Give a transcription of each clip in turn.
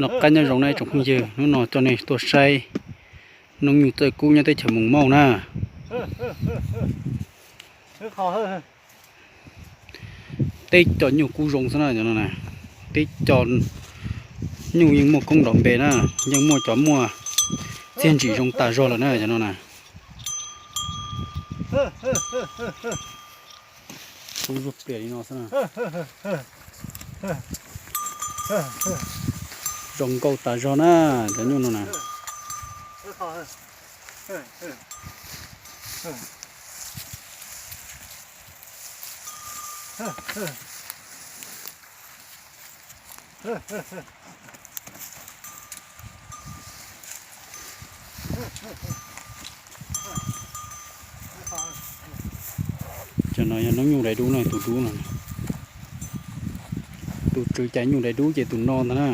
Noj qab nyob zoo na tsoom phooj ywg, hnub no coj nej tuaj saib noob nyuj txawj kub nyob teb chaws Moos Mauj na. Teb cov nyuj kub zoo xwb na cov no na. Teb cov nyuj yeej muaj koob nrov npe na, yeej muaj cov muaj txiaj ntsim zoo tas zog lawm na cov no na. Kub zuag plias li no xwb na. Zoo nkauj tas zog na, cov nyuj no na. Cov no yog noob nyuj dai dub no, tus dub no. Tus tswv caiv nyuj dai dub ces tus no ntag na.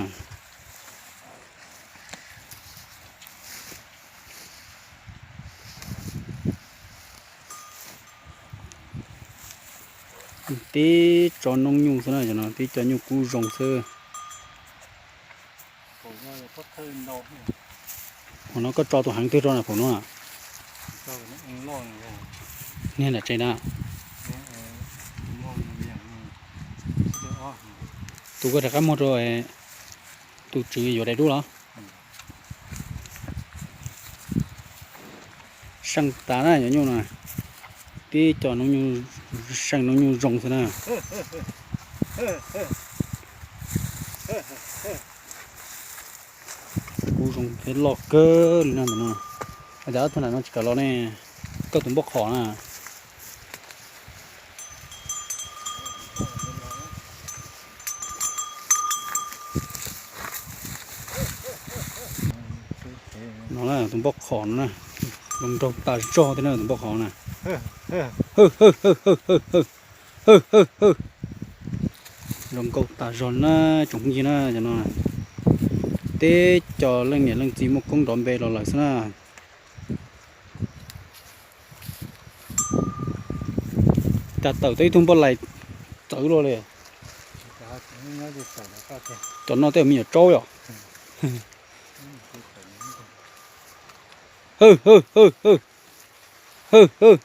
Tib tsob noob nyuj xwb na, tib co nyuj kub zoo xwb. Hauv no koj tso tus heev twg rau na phaum no? Niag nram tsev na. Tus koj rov qab muag rau tus tswv yuav daim dub los? Seej tas na cov nyuj na. Tib co noob nyuj, seej noob nyuj zoo xwb na. Kub zoo thiab loj kawg li no ntawm no. Cas ob tug nram no tsis kam los ne? Koj tus npoj qhom na. No na, tus npoj qhom no na, zoo nraug tas zog thiab na tus npoj qhom na. Zoo nkauj tas zog na tsoom phooj ywg na, cov no teb co leej niam leej txiv muaj koob nrov npe los lawm xwb na. Cas tawm tau ib tug npoj lais txawv luaj li. Cov no tej me nyuam tsaub yom. Hwj, hwj, hwj, hwj. Hwj, hwj.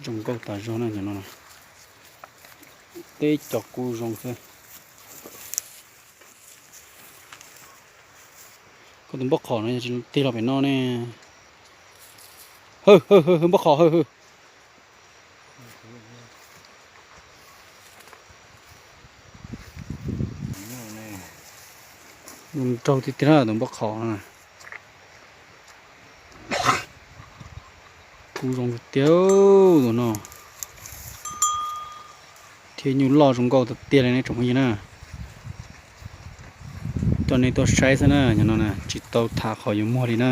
Zoo nkauj tas zog na, teb co kub zoo xwb. Koj tus npoj qhom no yog tsis tig los pem no ne. Hwj, hwj, hwj, hwj, npoj qhom, hwj, hwj. Zoo nraug tiag tiag na tus npoj qhom no. Kub zoo tiag tus no. Thiab nyuj loj zoo nkauj tiag tiag li ne tsoom phooj ywg na. Coj nej tuaj saib xwb na, no tsis tau tham qhov yuav muag li na.